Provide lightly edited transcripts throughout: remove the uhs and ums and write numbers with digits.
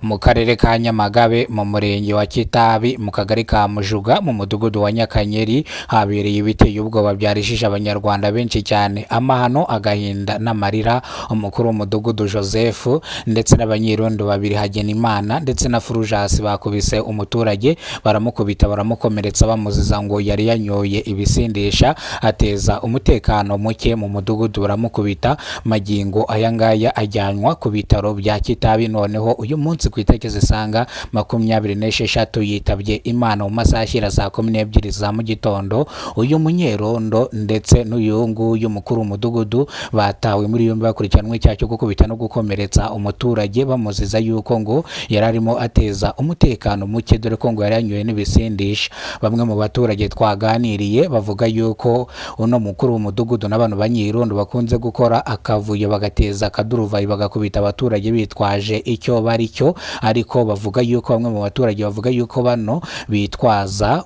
Mu karere ka Nyamagabe, mu murenge wa Kitabi, mu kagari ka Mujuga, mu mudugudu wa Nyakanyeri, habereye ibiteye ubwoba byarishije Abanyarwanda benshi cyane, amahano, agahinda n'amarira. Umukuru w'umudugudu Joseph ndetse n'abanyerondo babiri, Hagenimana ndetse na Fulgence, bakubise umuturage, baramukubita, baramukomeretsa, bamuziza ngo yari yanyoye ibisindisha ateza umutekano muke mu mudugudu, baramukubita. Magingo aya ngaya ajyanwa ku bitaro bya Kitabi. Noneho uyu munsi ku itariki zisaga 26 yitabye Imana mu masaha ashyira saa 12 za mu gitondo. Uyu munyerondo ndetse n'uyu nguyu mukuru w'umudugudu batawe muri yombi, bakurikiranwe icyaha cyo gukubita no gukomeretsa umuturage, bamuziza yuko ngo yari arimo ateza umutekano muke, dore ko ngo yari yanyoye n'ibisindisha. Bamwe mu baturage twaganiriye bavuga yuko uno mukuru w'umudugudu n'abantu banyerondo bakunze gukora akavuyo, bagateza akaduruvayi, bagakubita abaturage bitwaje icyo bari cyo. Ariko bavuga yuko bamwe mu baturage bavuga yuko bano bitwaza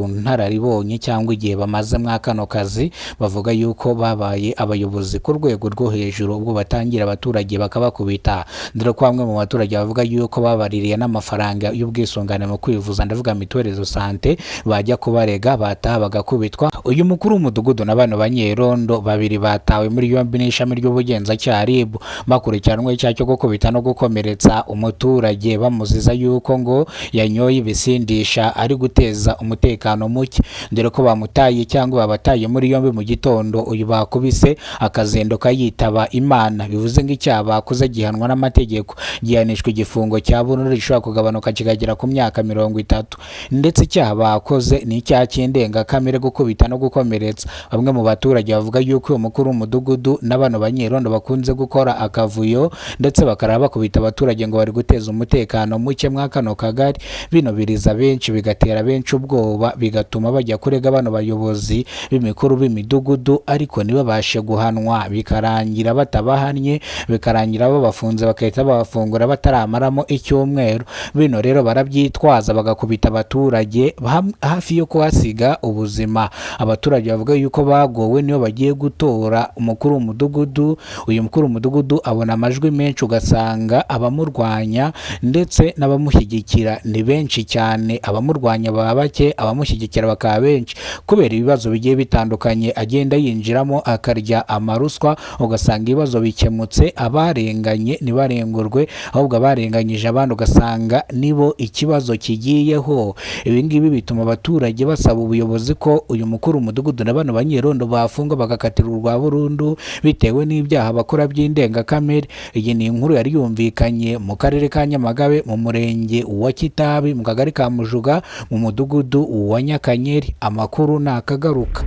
ubunararibonye cyangwa igihe bamaze mwa kano kazi. Bavuga yuko babaye abayobozi ku rwego rwo hejuru ubwo batangira abaturage bakabakubita, dore ko bamwe mu baturage bavuga yuko babaririye n'amafaranga y'ubwisungane mu kwivuza, ndavuga mutuelle de santé, bajya kubarega bataha bagakubitwa. Uyu mukuru w'umudugudu na bano banyerondo babiri batawe muri yombi n'ishami ry'ubugenzacyaha RIB, bakurikiranwe icyaha cyo gukubita no gukomeretsa umuturage, bamuziza yuko ngo yanyoye ibisindisha ari guteza umutekano muke, dore ko bamutaye cyangwa babataye muri yombi mu gitondo, uyu bakubise akazinduka yitaba Imana. Bivuze ngo icyaha bakoze gihanwa n'amategeko, gihanishwa igifungo cya burundu gishobora kugabanuka kikagera ku myaka 30, ndetse icyaha bakoze ni icyaha cy'indengakamere, gukubita no gukomeretsa. Bamwe mu baturage bavuga yuko uyu mukuru w'umudugudu na bano banyerondo bakunze gukora akavuyo, ndetse bakaraba bakubita abaturage ngo bari guteza umutekano muke mwa kano kagari. Bino biriza benshi, bigatera benshi ubwoba, bigatuma bajya kurega bano bayobozi b'imikuru b'imidugudu, ariko ntibabashe guhanwa, bikarangira batabahannye, bikarangira babafunze, bagahita babafungura bataramaramo icyumweru. Bino rero barabyitwaza bagakubita abaturage hafi yo kuhasiga ubuzima. Abaturage bavuga yuko bagowe niyo bagiye gutora umukuru w'umudugudu, uyu mukuru w'umudugudu abona amajwi menshi, ugasanga abamurwanya ndetse n'abamushyigikira ni benshi cyane. Abamurwanya baba bake, abamushyigikira bakaba benshi, kubera ibibazo bigiye bitandukanye agenda yinjiramo akarya amaruswa, ugasanga ibibazo bikemutse, abarenganye ntibarengurwe, ahubwo abarenganyije abandi ugasanga nibo ikibazo kigiyeho. Ibi ngibi bituma abaturage basaba ubuyobozi ko uyu mukuru w'umudugudu na bano banyerondo bafungwa, bagakatirwa urwa burundu bitewe n'ibyaha bakora by'indengakamere. Iyi ni inkuru yari yumvikanye mu karere ka Nyamagabe, mu murenge wa Kitabi, mu kagari ka Mujuga, mu mudugudu wa Nyakanyeri. Amakuru ni akagaruka.